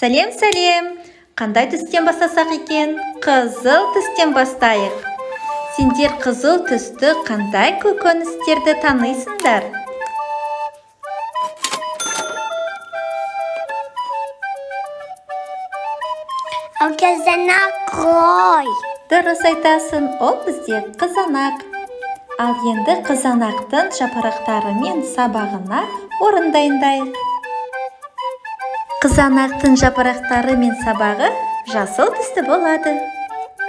Сәлем, сәлем! Қандай түстен бастасақ екен? Қызыл түстен бастайық. Сендер қызыл түсті қандай көкөністерді танисыңдар? Ол қызанақ қой. Дұрыс айтасың, ол бізде қызанақ. Ал енді қызанақтың жапырақтары мен сабағына орын дайындайық. Қызанақтың жапырақтары мен сабағы жасыл түсті болады.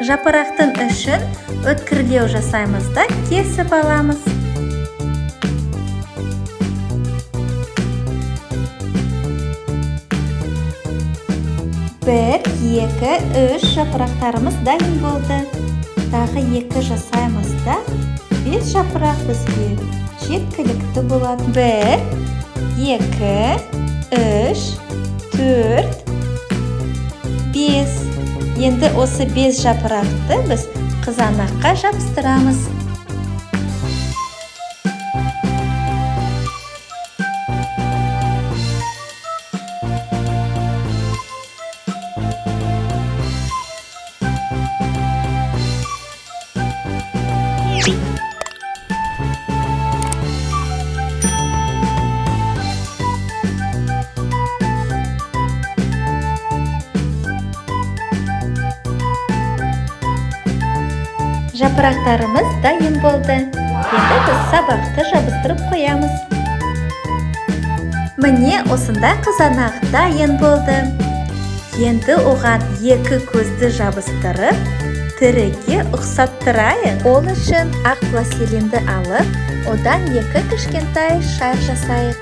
Жапырақтың ішін өткірлеу жасаймыз да кесіп аламыз. 1, 2, 3 жапырақтарымыз дайын болды. Тағы 2 жасаймыз да 5 жапырақ бізге жеткілікті болады. 1, 2, 3, 4, 5. Енді осы 5 жапырақты біз қызанаққа жабыстырамыз. Жапырақтарымыз дайын болды. Енді біз сабақты жабыстырып қоямыз. Міне осындай қызанақ дайын болды. Енді оған 2 көзді жабыстырып, тіріге ұқсаттырайық. Ол үшін ақ пластилинді алып, одан 2 кішкентай шар жасайық.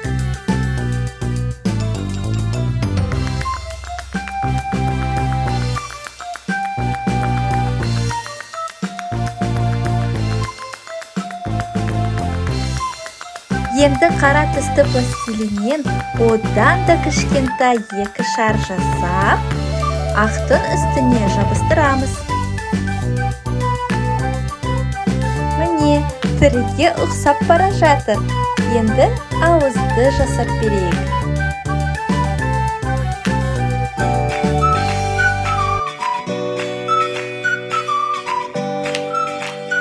Енді қара түсті пластилиннен одан да кішкентай 2 шар жасап, ақтың үстіне жабыстырамыз. Міне, тіріге ұқсап бара жатыр. Енді ауызды жасап берейік.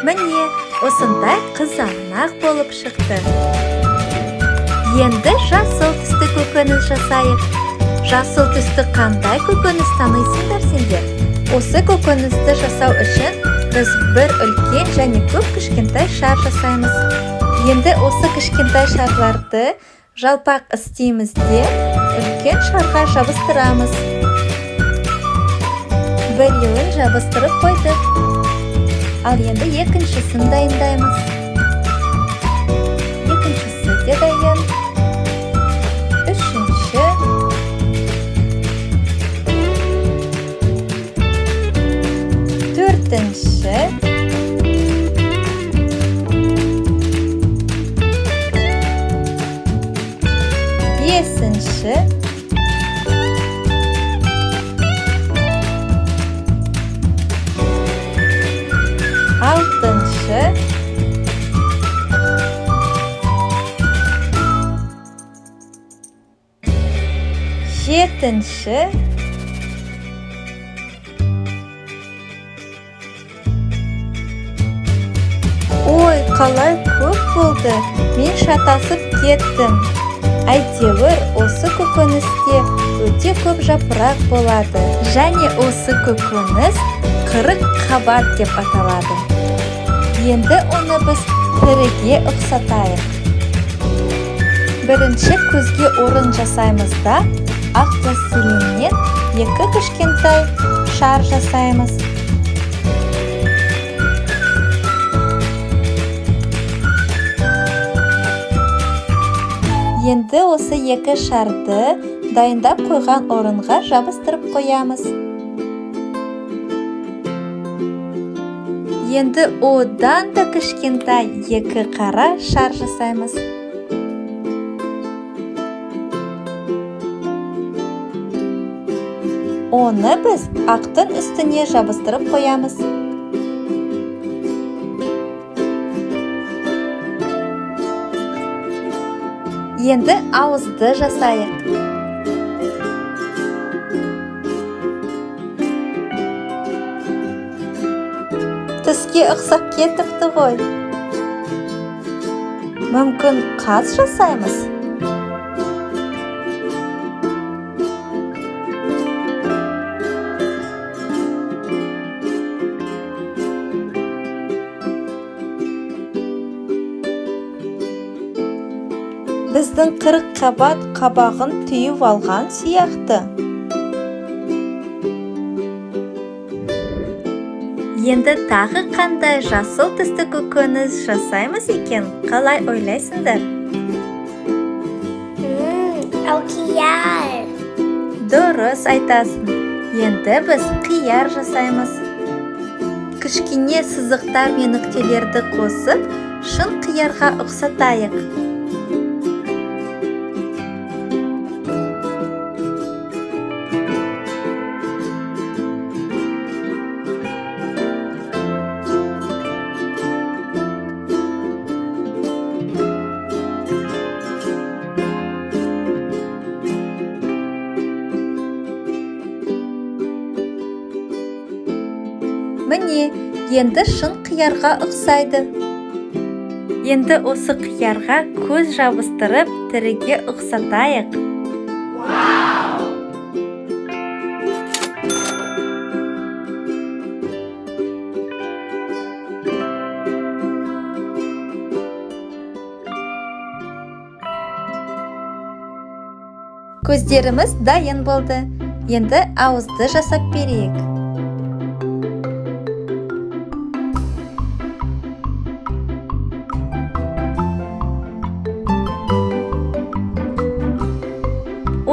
Міне, осындай қызанақ болып шықты. Енді жасыл түсті көкөніс жасайық. Жасыл түсті қандай көкөніс танисыңдар сендер? Осы көкөністі жасау үшін біз бір үлкен және көп кішкентай шар жасаймыз. Енді осы кішкентай шарларды жалпақ істейміз де үлкен шарға жабыстырамыз. Біреуін жабыстырып қойдық. Ал енді екіншісін дайындаймыз. Екіншісі де дайын. Үшінші. Төртінші. Бесінші. Алтыншы. Жетінші. Ой, қалай көп болды. Мен шатасып кеттім. Әйтеуір осы көкөністе өте көп жапырақ болады. Және осы көкөніс 40 қабат деп аталады. Енді оны біз тіріге ұқсатайық. Бірінші көзге орын жасаймыз да, ақ пластилиннен 2 кішкентай шар жасаймыз. Енді осы 2 шарды дайындап қойған орынға жабыстырып қоямыз. Енді одан да кішкентай 2 қара шар жасаймыз. Оны біз ақтың үстіне жабыстырып қоямыз. Енді ауызды жасайық. Түске ұқсап кетіпті ғой. Мүмкін қаз жасаймыз? Біздің 40 қабат қабағын түйіп алған сияқты. Енді тағы қандай жасыл түсті көкөніс жасаймыз екен? Қалай ойлайсыңдар? Ол қияр. Дұрыс айтасың. Енді біз қияр жасаймыз. Кішкене сызықтар мен нүктелерді қосып, шын қиярға ұқсатайық. Міне, енді шын қиярға ұқсайды. Енді осы қиярға көз жабыстырып, тіріге ұқсатайық. Көздеріміз дайын болды. Енді ауызды жасап берейік.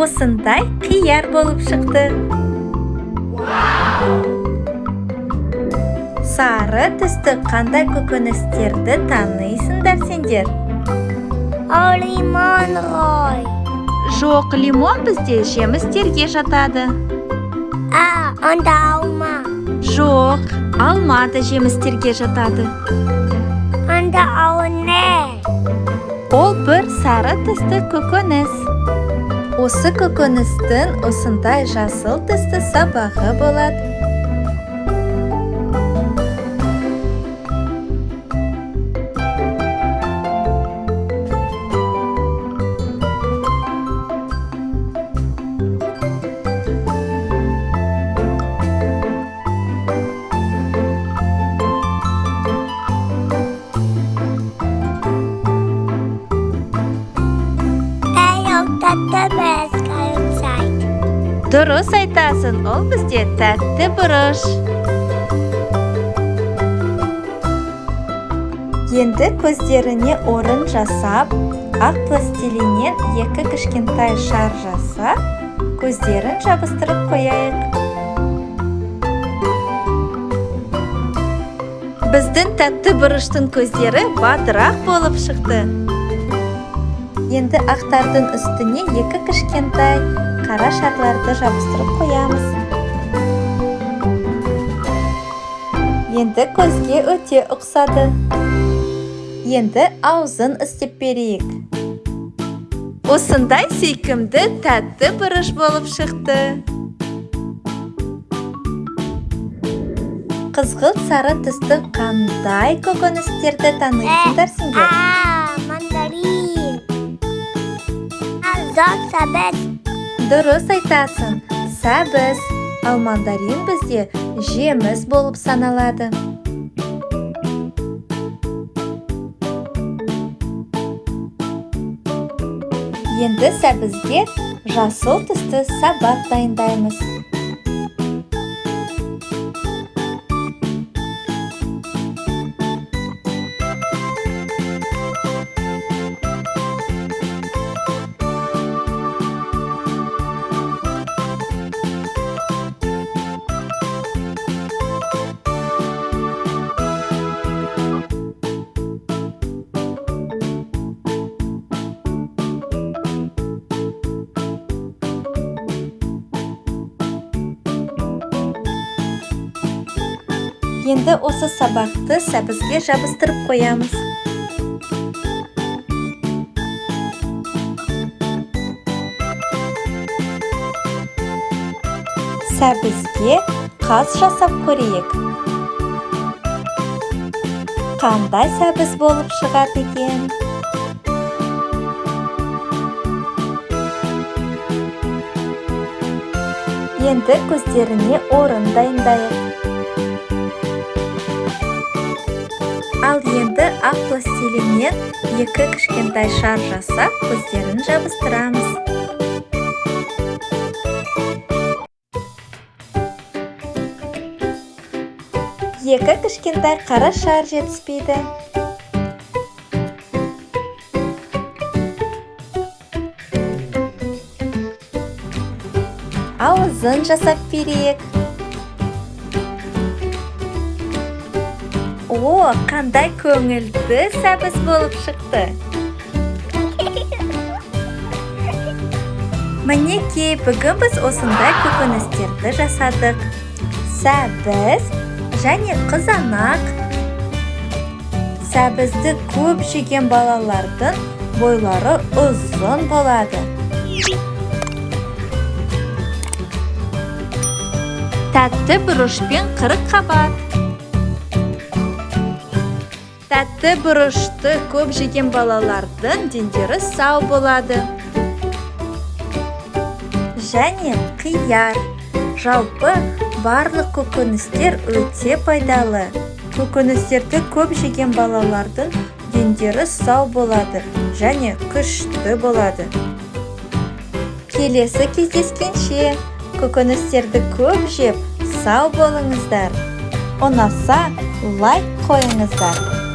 Осындай қияр болып шықты. Сары түсті қандай көкөністерді танисыңдар сендер? Ол лимон ғой. Жоқ, лимон бізде жемістерге жатады. А, онда алма. Жоқ, алма да жемістерге жатады. Онда ол не? Ол бір сары түсті көкөніс. Осы көкөністің осындай жасыл түсті сабағы болады. Тәтті бұрыш. Дұрыс айтасың, ол бізде тәтті бұрыш. Енді көздеріне орын жасап, ақ пластилиннен 2 кішкентай шар жасап, көздерін жабыстырып қояйық. Біздің тәтті бұрыштың көздері батырақ болып шықты. Енді ақтардың үстіне 2 кішкентай қара шарларды жабыстырып қоямыз. Енді көзге өте ұқсады. Енді аузын істеп берейік. Осындай сүйкімді тәтті бұрыш болып шықты. Қызғылт сары түсті қандай көкөністерді танисыңдар сендер? Мандарин. Зор сәбіз. Дұрыс айтасың, сәбіз. Ал мандарин бізде жеміс болып саналады. Енді сәбізге жасыл түсті сабақ дайындаймыз. Енді осы сабақты сәбізге жабыстырып қоямыз. Сәбізге қас жасап көрейік. Қандай сәбіз болып шығады екен? Енді көздеріне орын дайындайық. Ал енді ақ пластилиннен екі кішкентай шар жасап, көздерін жабыстырамыз. Екі кішкентай қара шар жетіспейді. Ауызын жасап берейік. О, қандай көңілді сәбіз болып шықты! Мінекей, бүгін біз осындай көкөністерді жасадық. Сәбіз және қызанақ. Сәбізді көп жеген балалардың бойлары ұзын болады. Тәтті бұрышпен 40 қабат. Тәтті бұрышты көп жеген балалардың дендері сау болады. Және қияр. Жалпы, барлық көкөністер өте пайдалы. Көкөністерді көп жеген балалардың дендері сау болады және күшті болады. Келесі кездескенше! Көкөністерді көп жеп, сау болыңыздар! Ұнаса, лайк қойыңыздар.